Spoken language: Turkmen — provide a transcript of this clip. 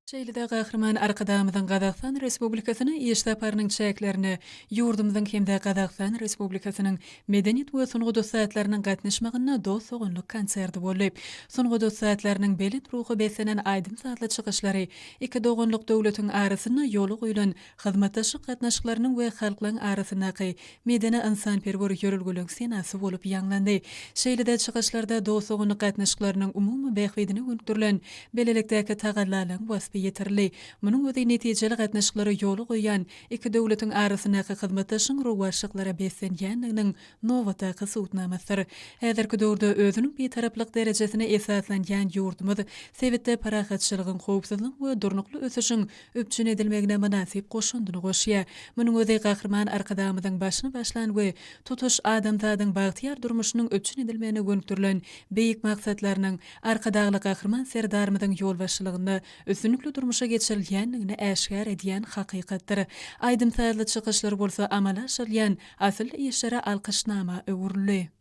Şeýle-de Gahryman Arkadagymyzyň Gazagystan Respublikasyna iş saparynyň çäklerinde ýurdumyzyň hem-de Gazagystan Respublikasynyň medeniýet we sungat ussatlarynyň gatnaşmagynda dost-doganlyk konserti boldy. Sungat ussatlarynyň belent ruha beslenen aýdym-sazly çykyşlary iki doganlyk döwletiň arasynda ýola goýlan hyzmatdaşlyk gatnaşyklarynyň we halklaryň arasyndaky medeni-ynsanperwer ýörelgeleriň senasy bolup ýaňlandy. Şeýle-de çykyşlarda dost-doganlyk gatnaşyklarynyň umumy bähbidine gönükdirilen bilelikdäki tagallalaryň waspy ýetirildi. Munuň özi netijeli gatnaşyklary ýola goýýan iki döwletiň arasyndaky hyzmatdaşlygyň rowaçlyklara beslenýändiginiň nobatdaky subutnamasydyr. Häzirki döwürde özüniň Bitaraplyk derejesine esaslanýan ýurdumyz sebitde parahatçylygyň, howpsuzlygyň we durnukly ösüşiň üpjün edilmegine mynasyp goşandyny goşýar. Munuň özi Gahryman Arkadagymyzyň başyny başlan we tutuş adamzadyň bagtyýar durmuşynyň üpjün edilmegine gönükdirilen beýik maksatlarynyň Arkadagly Gahryman Serdarymyzyň ýolbaşçylygynda üstünlikli durmuşa geçirilýändigini äşgär edýän hakykatdyr. Aýdym-sazly çykyşlar bolsa amala aşyrylýan asylly işlere alkyşnama öwrüldi.